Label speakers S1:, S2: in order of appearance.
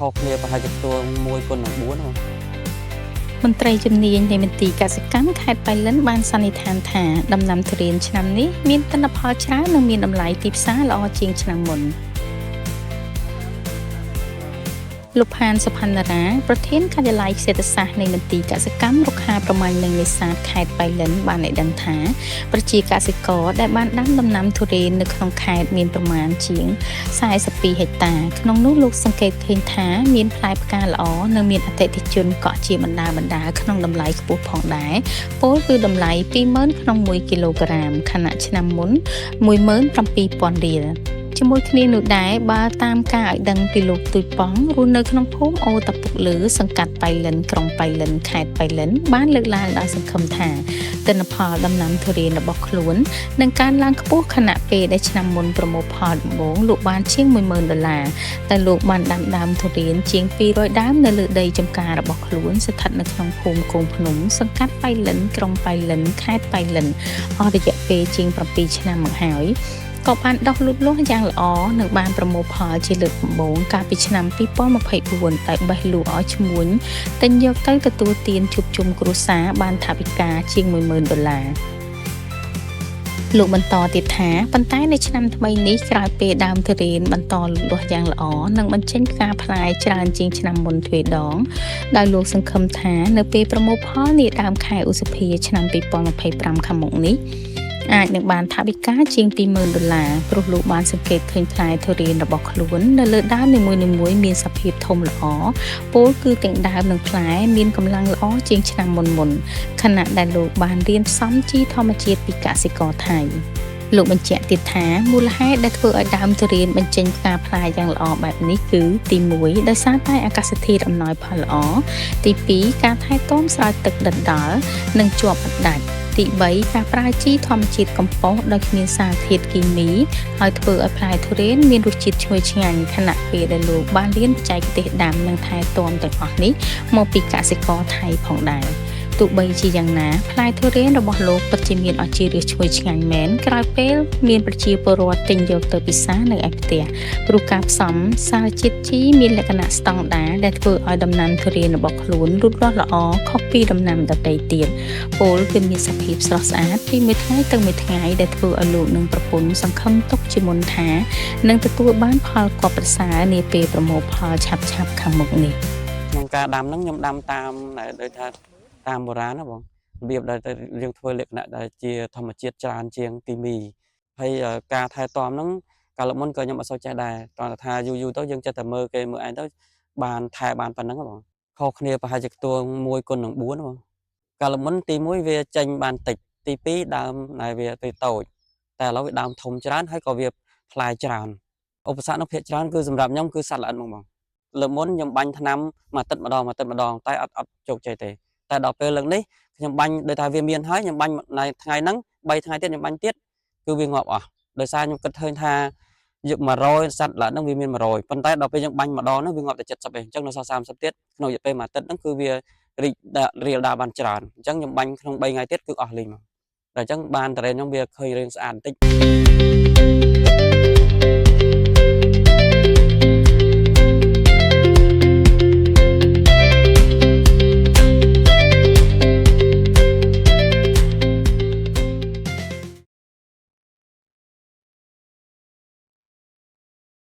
S1: ខុសគ្នាប្រហែលជាខ្ទង់1គុណនឹង4បង
S2: មន្ត្រីជំនាញនៃមន្ទីរកសិកម្មខេត្តប៉ៃលិនបានសន្និដ្ឋានថាដំណាំទុរេនឆ្នាំនេះមានទិន្នផលច្រើននិងមានតម្លៃទីផ្សារល្អជាងឆ្នាំមុនលោកផានសុផាន់ណារាប្រធានការិយាល័យសេដ្ឋសាស្ត្រនៃមន្ទីរកសិកម្មរុក្ខាប្រមាញ់និងនេសាទខេត្តប៉ៃលិនបានឲ្យដឹងថាប្រជាកសិករដែលបានដាំដំណាំទុរេននៅក្នុងខេត្តមានប្រមាណជាង42ហិកតាក្នុងនោះលោកសង្កេតឃើញថាមានផ្លែផ្កាល្អនិងមានអតិថិជនកក់ជាបណ្ដើរៗក្នុងតម្លៃខ្ពស់ផងដែរពោលគឺតម្លៃ20000ក្នុង1គីឡូក្រាមខណៈឆ្នាំមុន17000រៀលជាមួយគ្នានោះដែរបើតាមការឲ្យដឹងពីលោកទូចប៉ង់រស់នៅក្នុងភូមិអូតាពុកលើសង្កាត់ប៉ៃលិនក្រុងប៉ៃលិនខេត្តប៉ៃលិនបានលើកឡើងដោយសង្ឃឹមថាទិន្នផលដំណាំទុរេនរបស់ខ្លួននឹងកើនឡើងខ្ពស់ខណៈពេលដែលឆ្នាំមុនប្រមូលផលដំបូងលោកបានជាង10000ដុល្លារតែលោកបានដាំដើមទុរេនជាង200ដើមនៅលើដីចម្ការរបស់ខ្លួនស្ថិតនៅក្នុងភូមិគងភ្នំសង្កាត់ប៉ៃលិនក្រុងប៉ៃលិនខេត្តប៉ៃលិនអស់រយៈពេលជាង7ឆ្នាំមកហើយក៏បានដុះលូតលាស់យ៉ាងល្អនិងបានប្រមូលផលជាលើកដំបូងកាលពីឆ្នាំ2024ដោយបេះលក់ឲ្យឈ្មួញទិញយកទៅទទួលទានជួបជុំគ្រួសារបានថវិកាជាង10000ដុល្លារលោកបន្តទៀតថាប៉ុន្តែនៅឆ្នាំថ្មីនេះក្រោយពេលដើមទុរេនបន្តលូតលាស់យ៉ាងល្អនិងបញ្ចេញផ្កាផ្លែច្រើនជាងឆ្នាំមុនទ្វេដងដោយលោកសង្ឃឹមថានៅពេលប្រមូលផលនាដើមខែឧសភាឆ្នាំ2025ខាងមុខនេះអាចនឹងបានថវិកាជាង20000ដុល្លារព្រោះលោកបានសង្កេតឃើញផ្លែទុរេនរបស់ខ្លួននៅលើដើមនីមួយៗមានសភាពធំល្អពោលគឺទាំងដើមនិងផ្លែមានកម្លាំងល្អជាងឆ្នាំមុនៗខណៈដែលលោកបានរៀនផ្សំជីធម្មជាតិពីកសិករថៃលោកបញ្ជាក់ទៀតថាមូលហេតុដែលធ្វើឲ្យដើមទុរេនបញ្ចេញផ្កាផ្លែយ៉ាងល្អបែបនេះគឺទី1ដោយសារតែអាកាសធាតុអំណោយផលល្អទី2ការថែទាំស្រោចទឹកដិតដល់និងជាប់អត់ដាច់ទី3ការប្រើជីធម្មជាតិកំប៉ុស្តដោយគ្មានសារធាតុគីមីហើយធ្វើឲ្យផ្លែទុរេនមានរសជាតិឈ្ងុយឆ្ងាញ់ខណៈពេលដែលលោកបានរៀនបច្ចេកទេសដាំនិងថែទាំទាំងអស់នេះមកពីកសិករថៃផងដែរទោះបីជាយ៉ាងណាផ្លែទុរេនរបស់លោកពិតជាមានឱជារសឈ្ងុយឆ្ងាញ់មែនក្រោយពេលមានប្រជាពលរដ្ឋទិញយកទៅពិសានៅឯផ្ទះព្រោះការផ្សំសារជាតិជីមានលក្ខណៈស្តង់ដារដែលធ្វើឲ្យដំណាំទុរេនរបស់ខ្លួនលូតលាស់ល្អខុសពីដំណាំដទៃទៀតពោលគឺមានសភាពស្រស់ស្អាតពីមួយថ្ងៃទៅមួយថ្ងៃដែលធ្វើឲ្យលោកនិងប្រពន្ធសង្ឃឹមទុកជាមុនថានឹងទទួលបានផលគាប់ប្រសើរនាពេលប្រមូលផលឆាប់ៗខាងមុខនេះ
S1: ក្នុងការដាំហ្នឹងខ្ញុំដាំតាមដូចថាតាមបុរាណណាបងរបៀបដែលយើងធ្វើលក្ខណៈដែលជាធម្មជាតិច្រើនជាងគីមីហើយការថែទាំហ្នឹងកាលមុនក៏ខ្ញុំអត់សូវចេះដែរតោះថាយូរយូរទៅយើងចេះតែមើលគេមើលឯងទៅបានថែបានប៉ុណ្ណឹងបងខុសគ្នាប្រហែលជាខ្ទង់1គុណនឹង4បងកាលមុនទី1វាចេញបានតិចទី2ដើមដែលវាទៅតូចតែឥឡូវវាដើមធំច្រើនហើយក៏វាផ្លែច្រើនឧបសគ្គនោះភាគច្រើនគឺសម្រាប់ខ្ញុំគឺសត្វល្អិតហ្មងបងលើកមុនខ្ញុំបាញ់ថ្នាំមួយអាទិត្យម្ដងមួយអាទិត្យម្ដងតែអត់ជោគជ័យទេតែដល់ពេលលើកនេះខ្ញុំបាញ់ដោយថាវាមានហើយខ្ញុំបាញ់ថ្ងៃហ្នឹង3ថ្ងៃទៀតខ្ញុំបាញ់ទៀតគឺវាងាប់អស់ដោយសារខ្ញុំគិតឃើញថាយក100សត្វល្អិតហ្នឹងវាមាន100ប៉ុន្តែដល់ពេលយើងបាញ់ម្ដងហ្នឹងវាងាប់តែ70ឯងអញ្ចឹងនៅសល់30ទៀតក្នុងរយៈពេលមួយអាទិត្យហ្នឹងគឺវារីករាលដាលបានច្រើនអញ្ចឹងខ្ញុំបាញ់ក្នុង3ថ្ងៃទៀតគឺអស់លីងមកដល់អញ្ចឹងបានតរេនខ្ញុំវាឃើញរឿងស្អាតបន្តិច។